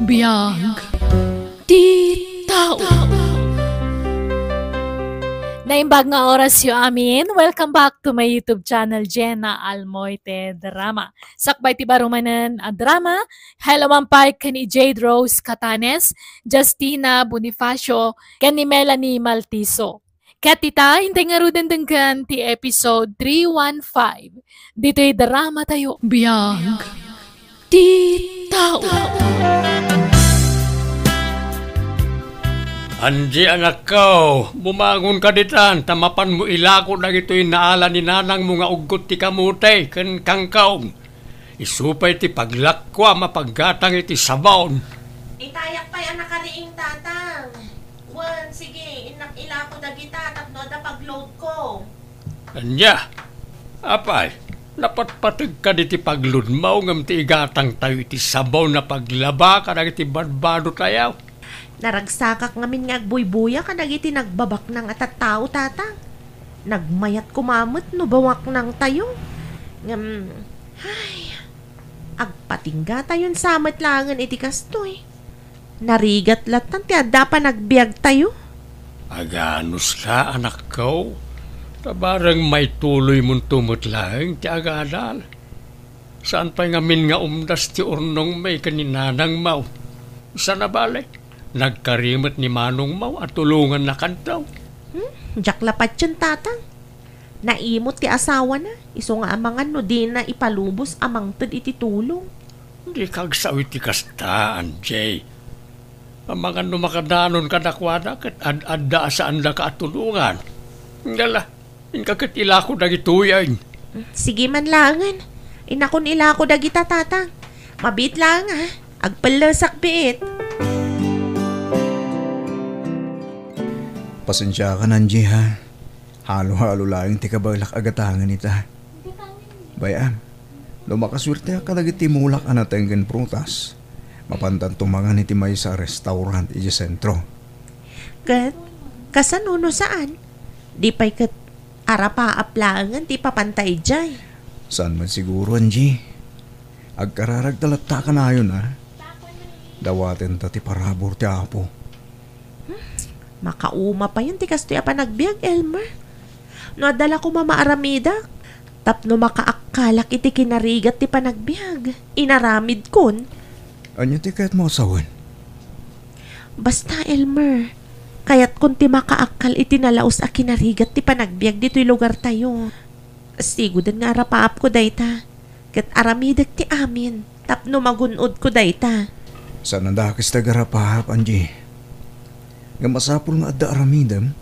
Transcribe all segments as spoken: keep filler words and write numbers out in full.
Biag ti tao. Naimbag nga orasyo amin. Welcome back to my YouTube channel, Jenna Almoite Drama. Sakbay ti baro manen a drama, hello man pay ken ni Jade Rose Catanes, Justina Bonifacio, ken ni Melanie Maltiso. Ket ita, intay ngaruden denggen ti episode three one five. Ditoy drama tayo. Biag ti tao. Angie, anakko, bumangon ka ditan, ta mapanmo ilako dagitoy naala ni nanangmo nga uggot ti kamote ken kangkong. Isu pay ti paglakuam a paggatang iti sabon. Itayak pay a nakariing, Tatang. Wen, sige, innak ilako dagita tapno adda pagload ko. Ania? Apay, napatpateg ka diti pagload mo ngem ti igatang tayo iti sabon a paglaba kadagiti badbado tayo. Naragsakak ngamin nga agbuybuya kadagiti nagbabaknang a tattao, Tatang. Nagmayat koma met no bawaknang tayo. Ngem, ay, agpatingga tayon sa met laengen iti kastoy. Narigat lattan ti adda a panagbiag tayo. Aganus ka, anakko. Ta bareng maituloy monto met laeng ti agadal. Saan pay ngamin nga umdas ti urnongmi ken ni nanangmo. Sana bale, nagkari met ni manongmo a tulongannakanto. Hmm? Diak la patien, Tatang. Naimot ti asawana, isu nga amangan no dina ipalubos a mangted iti tulong. Dika agsao iti kasta, Angie. Amangan no makadanon kadakuada ket ad-adda a saandaka a tulongan. Ngala, inka ket ilako dagitoy. Sige man laengen. Innakon ilako dagita, Tatang. Mabiit laeng, ha? Agpellesak biit. Pasensiakan, Angie, ha? Halo-halo laeng ti kabaelak a gatangen ita. Bay-am, no makasuerteak kadagiti mulak a nateng ken prutas, mapantanto mangan iti maysa a restaurant idiay sentro. Ket, kasano no saan? Di pay ket arapaap laengen ti ipapanta idiay. Saan met siguro, Angie? Agkararagta latta kanayon, a? Dawatenta ti parabur ti Apo. Hmm, makauma payen ti kastoy a panagbiag, Elmer. No adda la koma maaramidak, tapno makaakkalak iti kinarigat ti panagbiag, inaramidkon. Ania ti kayatmo a sawen? Basta, Elmer, kayatkon ti makaakkal iti nalaus a kinarigat ti panagbiag ditoy lugartayo. Siguden nga arapaapko dayta, ket aramidek ti amin tapno magun-odko dayta. Saan a dakes ti agarapaap, Angie. Ngem masapul nga adda aramidem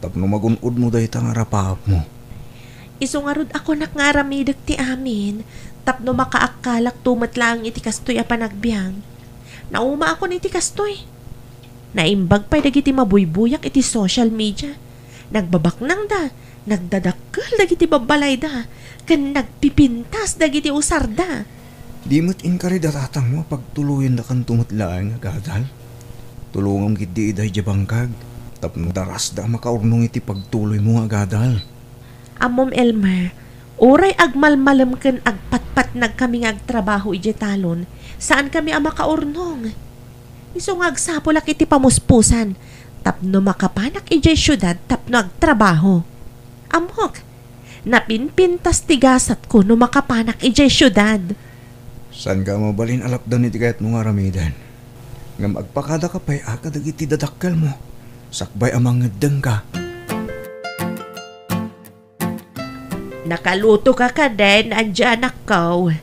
tapno magun-odmo dayta nga arapaapmo. Isu ngarud a kunak nga aramidek ti amin tapno makaakkalakto met laeng iti kastoy a panagbiag. Naumaakon iti kastoy. Naimbag pay dagiti mabuybuyak iti social media. Nagbabaknangda, nagdadakkel dagiti babbalayda, ken nagpipintas dagiti usarda. Di met inkari da tatangmo a pagtuloyendakanto met laeng nga agadal? Tulongam ketdi ida idiay bangkag tapno darasda a makaurnong iti pagtuloymo nga agadal. Ammom, Elmer, uray agmalmalem ken agpatpatnagkami nga agtrabaho idiay talon, saankami a makaurnong. Isu nga agsapulak iti pamuspusan tapno makapanak idiay siudad tapno agtrabaho. Ammok, napinpintas ti gasatko no makapanak idiay siudad. Saanka a mabalin a lapdan iti kayatmo nga aramiden. Ngem agpakadaka pay a kadagiti dadakkelmo, sakbay a mangeddengka. Nakalutoka kadin, anakko?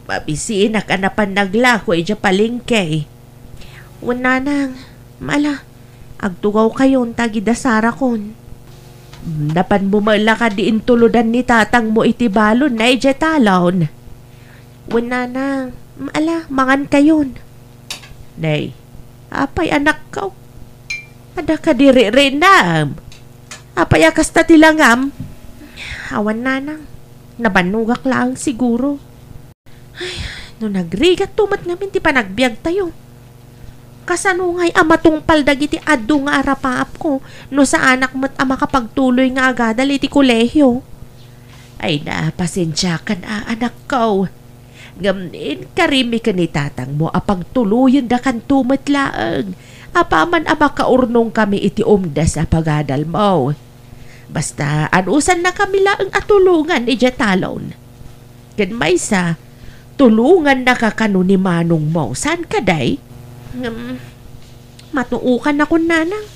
Mabisinak a napan naglako idiay palengke. Wen, nanang, ala, agtugawkayon ta agidasarakon. Napanmo met la kadi intulodan ni tatangmo iti balonna idiay talon? Wen, nanang, ala, mangankayon. Nay, apay, anakko? Adda kadi ririnam? Apay a kasta ti langam? Awan, nanang. Nabannogak laeng siguro. Ay, no nagrigatto met ngamin ti panagbiagtayo. Kasano ngay a matungpal dagiti adu nga arapaapko no saanak met a makapagtuloy nga agadal iti kolehio? Ay, na, pasensiakan a, anakko. Ngem inkarimi ken ni tatangmo a pagtuloyendakanto met laeng, apaman a makaurnongkami iti umdas a pagadalmo. Basta, anusannakami laeng a tulongan idiay talon. Ken maysa, tulongannaka kano ni manongmo. Saan kadi? Ngem, matuokan ako, nanang.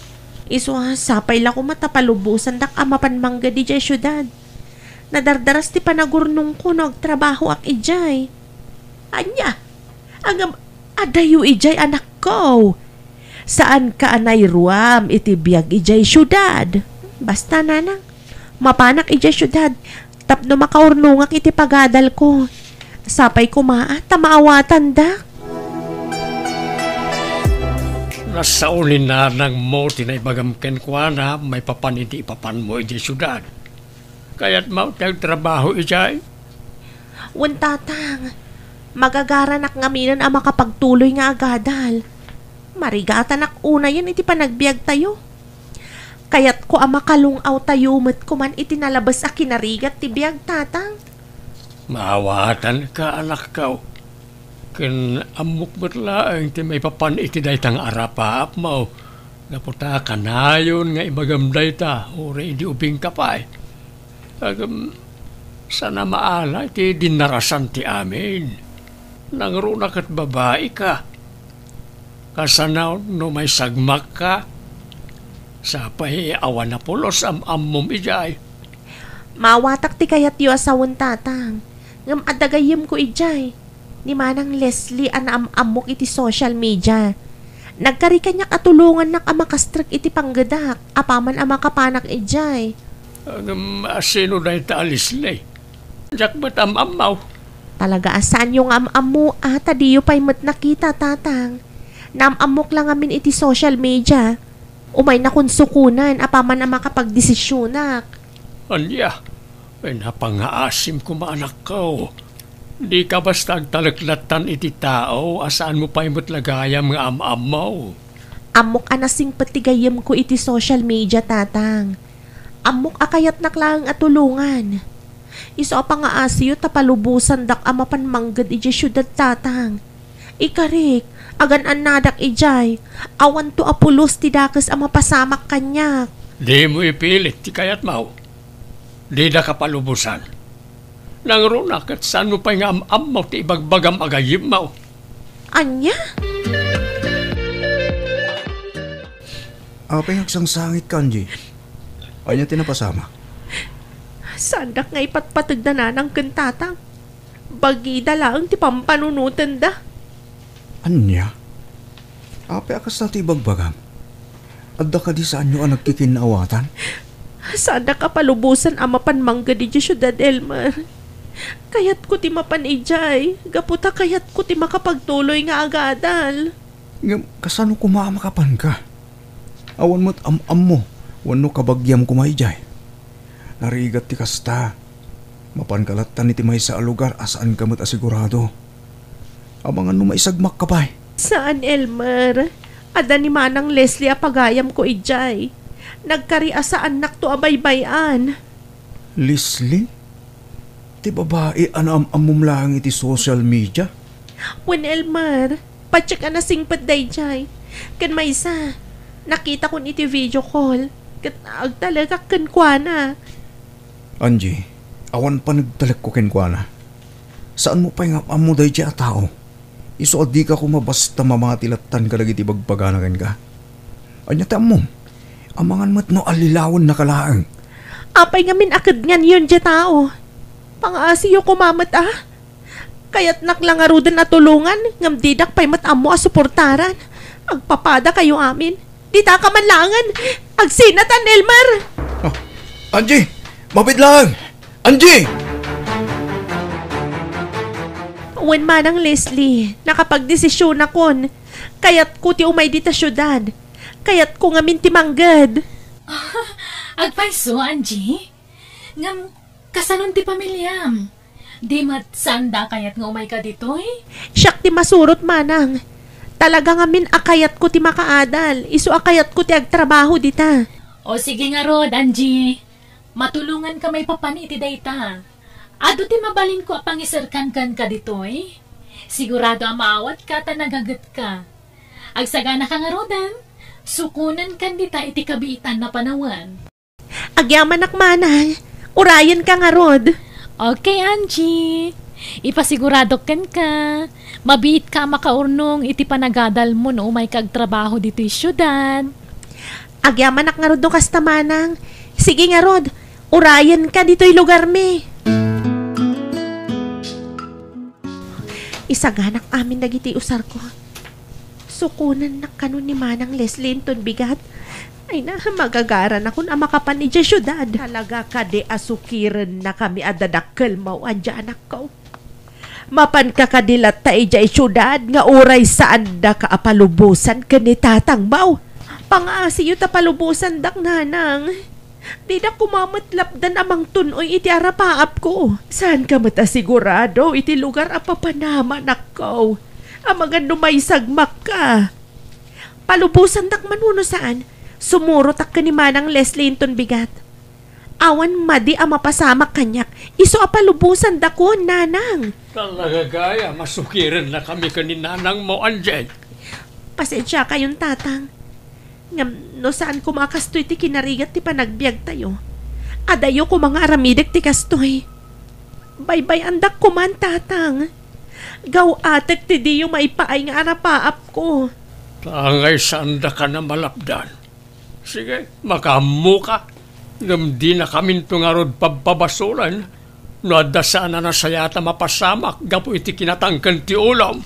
Isu a, sapay la koma ta palubosandak a mapan mangged idiay siudad. Nadardaras ti panagurnongko no agtrabahoak idiay. Ania? Ngem, adayo idiay, anakko. Saanka a nairuam iti biag idiay siudad. Basta, nanang, mapanak idiay siudad tapno makaurnongak iti pagadalko. Sapay koma a ta maawatandak. Nasao ni nanangmo ti naibagam kenkuana maipapan iti ipapanmo idiay siudad. Kayatmo ti agtrabaho idiay? Wen, tatang. Magagaranak ngaminen a makapagtuloy nga agadal. Marigatanak unayen iti panagbiagtayo. Kayatko a makalung-awtayo met koman iti nalabes a kinarigat ti biag, tatang. Maawatanka, anakko. Ken ammok met laeng ti maipapan iti dayta nga arapaapmo, gapu ta kanayon nga ibagam dayta uray idi ubingka pay. Ngem, saan a maala iti dinnarasan ti amin. Nangruna ket babaika. Kasano no maisagmakka? Sapay awan a pulos am-ammom idiay. Maawatak ti kayatyo a sawen, tatang. Ngem adda gayyemko idiay. Ni Manang Leslie a naam-ammok iti social media. Nagkari kaniak a tulongannak a makastrek iti panggedak, apaman a makapanak idiay. Ngem, a sino dayta a Leslie? Diak met am-ammo. Talaga a saanyo nga am-ammo, a, ta diyo pay met nakita, tatang. Naam-ammok la ngamin iti social media. Umaynakon sukonen, apaman a makapagdesisionak. Ania? Ay, napangaasim koma, anakko. Dika basta agtalek lattan iti tao a saanmo pay met la gayam nga am-ammo. Ammok a nasingpet ti gayyemko iti social media, tatang. Ammok a kayatnak laeng a tulongan. Isu a pangaasiyo ta palubosandak a mapan mangged idiay siudad, tatang. Ikarik, agan-annadak idiay. Awanto a pulos ti dakes a mapasamak kaniak. Dimo ipilit ti kayatmo. Didaka palubosan. Nangruna ket saanmo pay nga am-ammo ti ibagbagam a gayyemmo. Ania? Apay nga agsangsangitka, Angie? Ania ti napasamak? Saandak nga ipatpateg da nanang ken tatang. Bagida laeng ti pampanunotenda. Ania? Apay a kasta ti ibagbagam? Adda kadi saanyo a nagkikinnaawatan? Saandak a palubosan a mapan mangged idiay siudad, Elmer. Kayatko ti mapan idiay, gapu ta kayatko ti makapagtuloy nga agadal. Ngem kasano koma a makapanka? Awan met am-ammo wenno kabagiam koma idiay. Narigat ti kasta. Mapanka lattan iti maysa a lugar a saanka met a sigurado. Amangan no maisagmakka pay. Saan, Elmer. Adda ni Manang Leslie a pagayamko idiay. Nagkari a saannakto a baybay-an. Leslie? Ti babai a naam-ammom laeng iti social media? Wen, Elmer, patiek a nasingpet daydiay. Ken maysa, nakitakon iti video call, ket agtalekak kenkuana. Angie, awan panagtalekko kenkuana. Saanmo pay nga am-ammo daydiay a tao? Isu a dika koma basta mamati lattan kadagiti ibagbagana kenka. Ania ti ammom? Amangan met no allilawennaka laeng. Apay ngamin a kednganyon diay tao? Pangaasiyo koma met a. Kayatnak la ngaruden a tulongan, ngem didak pay met ammo a suportaran. Agpapadakayo amin. Ditaka man laengen. Agsinatan, Elmer! Ah, Angie! Mabiit laeng! Angie! Wen, Manang Leslie, nakapagdesisionakon. Kayatko ti umay dita siudad. Kayatko ngamin ti mangged. Agpayso, Angie? Ngem, kasanon ti pamiliam? Di met saanda a kayat nga umayka ditoy? Siak ti masurot, Manang. Talaga ngamin a kayatko ti makaadal. Isu a kayatko ti agtrabaho dita. O sige ngarud, Angie. Matulonganka maipapan iti dayta. Adu ti mabalinko a pangiserkan kenka ditoy? Sigurado a maawatka ta nagagetka. Agsaganaka ngaruden, sukonenkan dita iti kabiitan a panawen. Agyamanak manang, urayenka ngarud. Okay, Angie. Ipasiguradok kenka. Mabiitka a makaurnong iti panagadalmo no umayka agtrabaho ditoy siudad. Agyamanak ngarud no kasta manang. Sige ngarud, urayenka ditoy lugarmi. Isaganak amin dagiti usarko. Sukonennak kano ni Manang Leslie inton bigat. Ay na, magagaranakon a makapan idiay siudad. Talaga kadi a sukirennakami a dadakkelmo, Angie anakko? Mapanka kadi latta idiay siudad nga uray saandaka a palubosan ken ni tatangmo? Pangaasiyo ta palubosandak, nanang. Dida koma met lapdan a mangtun-oy iti arapaapko. Saanka met a sigurado iti lugar a papanam, anakko. Amangan no maisagmakka. Palubosandak man wenno saan, sumurotak ken ni Manang Leslie inton bigat. Awan madi a mapasamak kaniak, isu a palubosandakon, nanang. Talaga gayam a sukirennakami ken ni nanangmo, Angie. Pasensiakayon, tatang. Ngem no saan koma a kastoy ti kinarigat ti panagbiagtayo, adayo koma nga aramidek ti kastoy. Baybay-andak koman, tatang. Gaw-atek ti diyo maipaay nga arapaapko. Ta angay saandaka a malapdan. Sige, makaammoka. Ngem dinakaminto ngarud pabpabasolen no adda saan a nasayaat a mapasamak gapu iti kinatangken ti ulom.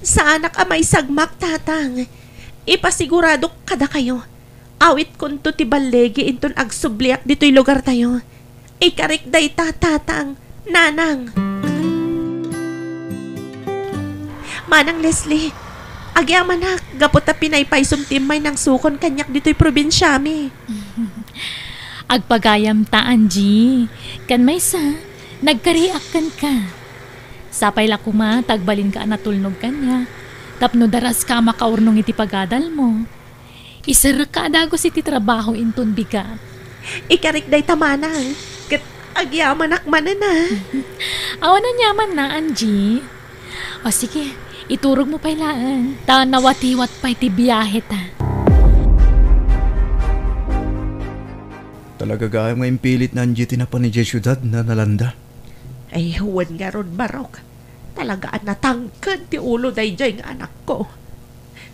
Saanak a maisagmak, tatang. Ipasiguradok kadakayo. Awitkonto ti balligi inton agsubliak ditoy lugartayo. Ikarik dayta, tatang, nanang. Manang Leslie, agyamanak gapu ta pinaypaysom ti immaynang sukon kaniak ditoy probinsiami. Agpagayamta, Angie. Ken maysa, nagkariak kenka. Sapay la koma ta agbalinka a natulnog kaniak tapno daraska a makaurnong iti pagadalmo. Iserrekka a dagus iti trabaho inton bigat. Ikarik dayta manang, ket agyamanak manen a. Awan aniamanna, Angie. O sige, iturogmo pay laeng, ta nawatiwat pay ti biaheta. Talaga gayam nga impilit ni Angie ti napan idiay siudad, Nana Landa. Ay, wen ngarud, Barok. Talaga a natangken ti ulo daydiay nga anakko.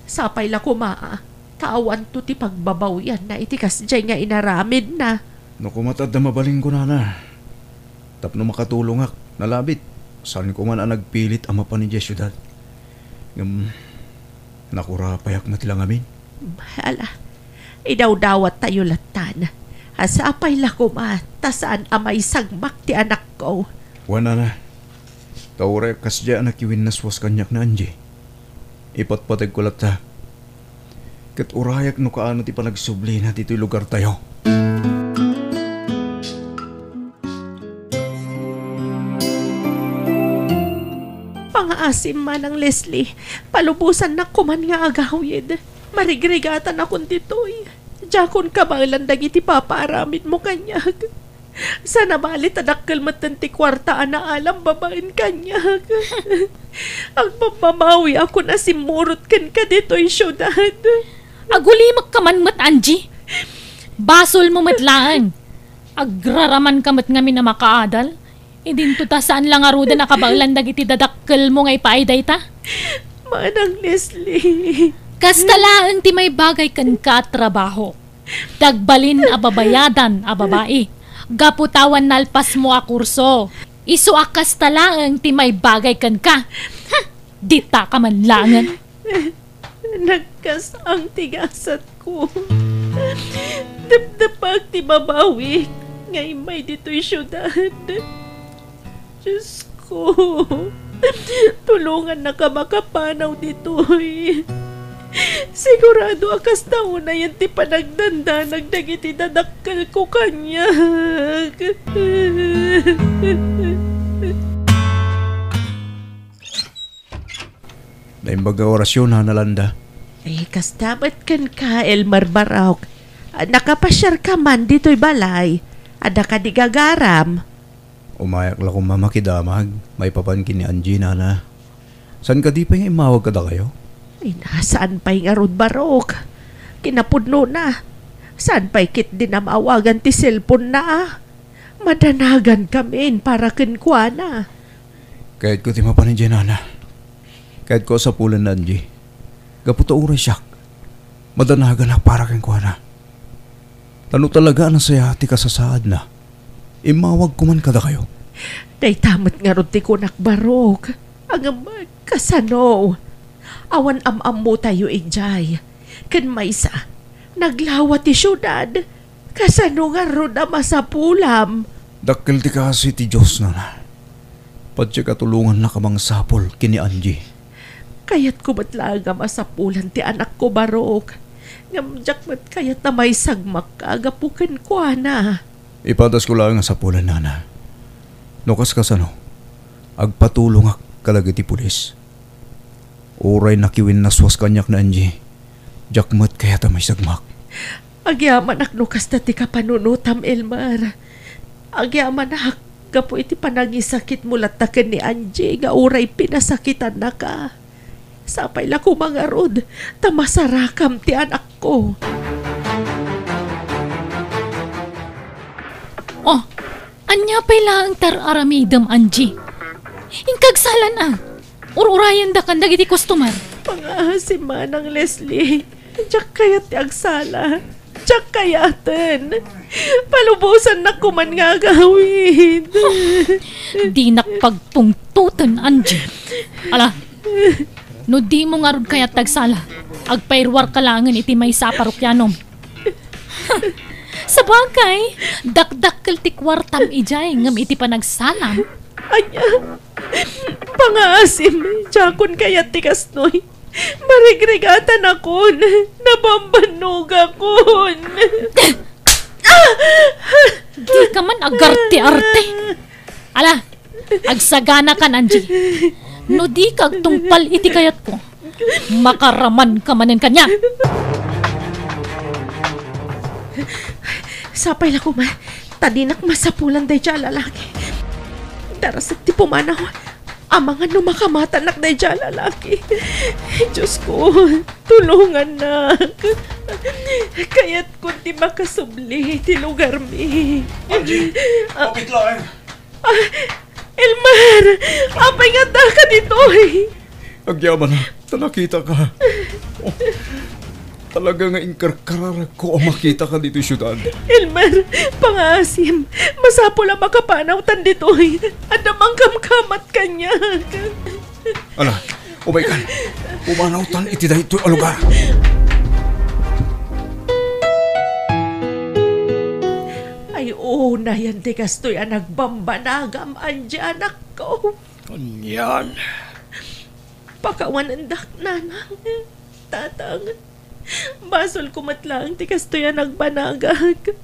Sapay la koma a, ta awanto ti pagbabawianna iti kasdiay nga inaramidna. No koma ta adda mabalinko, nana, tapno makatulongak, nalabit, saan koma a nagpilit a mapan idiay siudad. Ngem, nakurapayak met la ngamin. Ala, idawdawattayo lattan. A sapay la koma, ta saan a maisagmak ti anakko. Wen, nana, ta uray kasdiay a nakiwinnaswas kaniak ni Angie, ipatpategko latta. Ket urayak no kaano ti panagsublina ditoy lugartayo. Pangaasim, Manang Leslie, palubosannak koman nga agawid. Marigrigatanakon ditoy. Diakon kabaelan dagiti papaaramidmo kaniak. Saan a bali ta dakkel metten ti kuarta a naalam babaen kaniak. Agpamamawiakon a simmurot kenka ditoy siudad. Agulimekka man met, Angie. Basolmo met laeng. Agraramanka met ngamin a makaadal. Idinto ta saan la ngaruden a kabaelan dagiti dadakkelmo nga ipaay dayta. Manang Leslie. Kasta laeng ti maibagay kenka a trabaho. Ti agbalin a babayadan a babai. Gapu ta awan nalpasmo a kurso. Isu a kasta laeng ti maibagay kenka. Hmm, ditaka man laengen. Nagkas-ang ti gasatko. Depdepak ti babawik nga immay ditoy siudad. Diosko, tulongannaka makapanaw ditoy. Sigurado a kasta unayen ti panagdandanag dagiti dadakkelko kaniak. Naimbag nga orasyon, Nana Landa. Ay, kasta met kenka, Elmer Barok. Nakapasiarka man ditoy balay. Adda kadi gagaram? Umayak la koma makidamag maipapan ken ni Angie, nana. Saan kadi pay nga immawag kadakayo? Ay, na, saan pay ngarud, Barok? Kinapudnona. Saan pay ketdi nga maawagan ti cellphone-na, a? Madanagankami para kenkuana. Kayatko ti mapan idiay, nana. Kayatko a sapulen ni Angie. Gapu ta uray siak, madanaganak para kenkuana. Ta no talaga a nasayaat ti kasasaadna, immawagko man kadakayo. Dayta met ngarud ti kunak, Barok. Ngem kasano? Awan am-ammotayo idiay. Ken maysa, naglawa ti siudad. Kasano ngarud a masapulam? Dakkel ti kaasi ti Dios, nana. Patiek a tulongannaka a mangsapul ken ni Angie. Kayatko met laeng a masapulan ti anakko, Barok. Ngem diak met kayat a maisagmakka gapu kenkuana. Ipadasko laeng a sapulan, nana. No kas-, kasano, agpatulongak kadagiti pulis. Uray nakiwinnaswas kaniak ni Angie, diak met kayat a maisagmak. Agyamanak no kasta ti kapanunotam, Elmer. Agyamanak gapu iti panangisakitmo latta ken ni Angie nga uray pinasakitannaka. Sapay la koma ngarud ta masarakam ti anakko. Oh, ania pay laeng ti ar-aramidem, Angie? Inka agsalan a. Ur-urayendakan dagiti customer. Pangaasim, Manang Leslie. Diak kayat ti agsala. Diak kayaten. Palubosannak koman nga agawid. Dinak pagpungtoten, Angie. Ala, no dimo ngarud kayat ti agsala, agpairuarka laengen iti maysa a parokianom. Sabagay, dakdakkel ti kuartam idiay ngem iti panagsalam. Ania? Pangaasim, diakon kayat ti kastoy. Marigrigatanakon, nabambannogakon. Dika man agarte-arte. Ala, agsaganakan, Angie. No dika agtungpal iti kayatko, makaramanka manen kaniak. Sapay la koma ta dinak masapulan daydiay a lalaki. Darasek ti pumanaw. Amangan no makamatanak daydiay a lalaki. Diosko, tulongannak. Kayatkon ti makasubli ti lugarmi. Angie, ah, upit laeng. Ah, Elmer! Apay nga addaka ditoy? Agyamanak ta nakitaka. Oh, talaga nga inkarkararagko a makitaka ditoy siudad. Elmer, pangaasim, masapul a makapanawtan ditoy. Adda mangkamkamat kaniak. Ala, umaykan. Pumanawtan iti daytoy a lugar. Ay, unayen ti kastoy a nagbambanagam, Angie, anakko. Anian? Pakawanendak, nanang, tatang. Basolko met laeng ti kastoy a nagbanagak.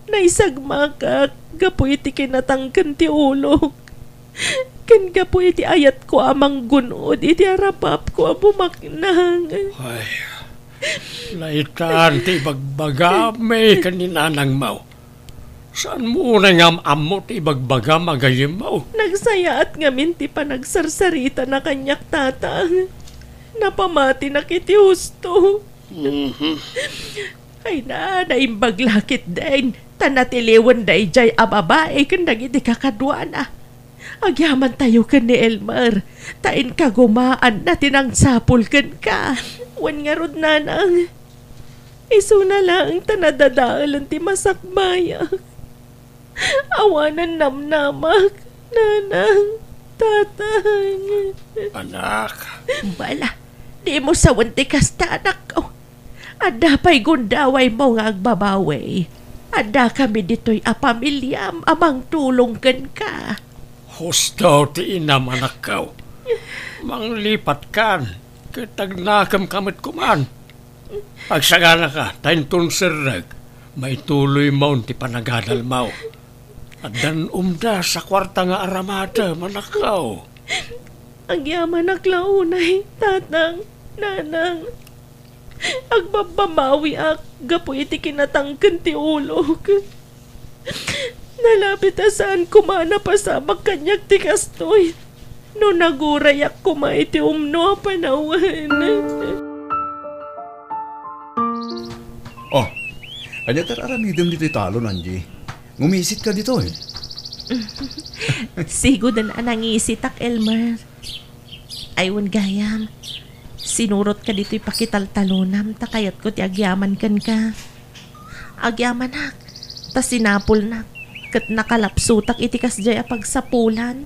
Naisagmakak gapu iti kinatangken ti ulok, ken gapu iti ayatko a manggun-od iti arapapko a bumaknang. Ay, naitan ti ibagbagam ken ni nanangmo. Saanmo unay nga am-ammo ti ibagbagam a gayyemmo? Nagsayaat ngamin ti panagsarsarita na kaniak, tatang. Napamatinak iti husto. Mhm. Ay na, naimbag la ketdin, ta natiliwen daydiay a babai ken dagiti kakaduana. Agyamantayo ken ni Elmer, ta inkagumaanna ti nangsapul kenka. Wen ngarud, nanang, isuna laeng ta nadadaelen ti masakbayak. Awanen namnamak, nanang, tatang. Anak. Bala, dimo sawen ti kasta, anakko. Adda pay gundawaymo nga agbabawi. Addakami ditoy a pamiliam a mangtulong kenka. Husto ti inam, anakko. Manglipatkan, ket agnakemka met koman. Agsaganaka, ta inton serrek, maituloymon ti panagadalmo. Addan umdas a kuarta nga aramadem, anakko. Agyamanak la unay, tatang, nanang. Agbabbabawiak gapu iti kinatangken ti ulok. Nalabit a saan koma a napasabak kaniak ti kastoy. No nagurayak koma iti umno a panawen. Oh, ania ti aramidem ditoy talon, Angie? Ngumisit ka ditoy. Sigud a nangisitak, Elmer. Ay, wen gayam. Sinurot ka ditoy pakitaltalonam, ta kayatko ti agyaman kenka. Agyamanak, ta sinapulnak, ket nakalapsutak iti kasdiay a pagsapulan.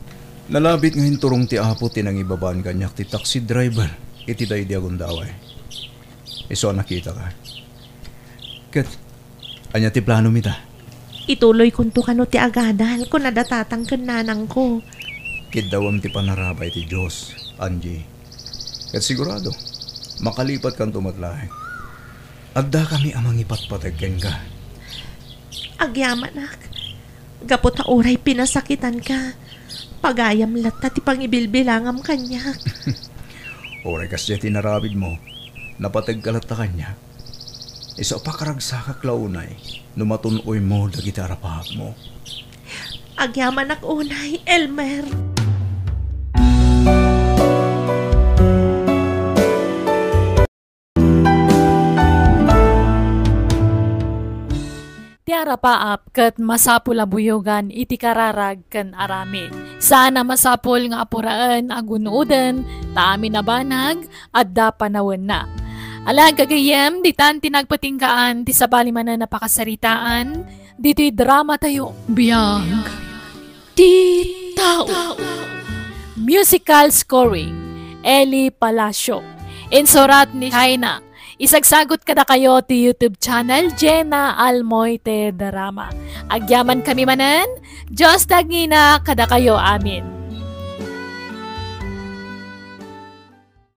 Nalabit nga inturong ti Apo ti nangibabaen kaniak ti taxi driver iti daydi a gundaway. Isu a nakitaka. Ket, ania ti planom ita? Ituloykonto kano ti agadal, kuna da tatang ken nanangko. Kiddawem ti panaraba iti Dios, Angie. Ket sigurado, makalipatkanto met laeng. Addakami a mangipatpateg kenka. Agyamanak, gapu ta uray pinasakitanka, pagayam latta ti pangibilbilangam kaniak. Uray kasdiay ti inaramidmo, napategka latta kaniak. Isu a pakaragsakak la unay no matun-oymo dagiti arapaapmo. Agyamanak unay, Elmer. Ti arapaap ket masapul a buyogan iti kararag ken aramid. Saan a masapul nga apuraen a gun-oden ta amin a banag adda panawenna. Ala, gagayyem, ditan ti nagpatinggaan ti sabali manen a pakasaritaan ditoy dramatayo. Biag ti tao. Musical scoring, Eli Palacio. Insurat ni China. Isagsagut kadakayo ti YouTube channel, Jenna Almoite Drama. Agyaman kami manen, Dios ti agngina kadakayo amin.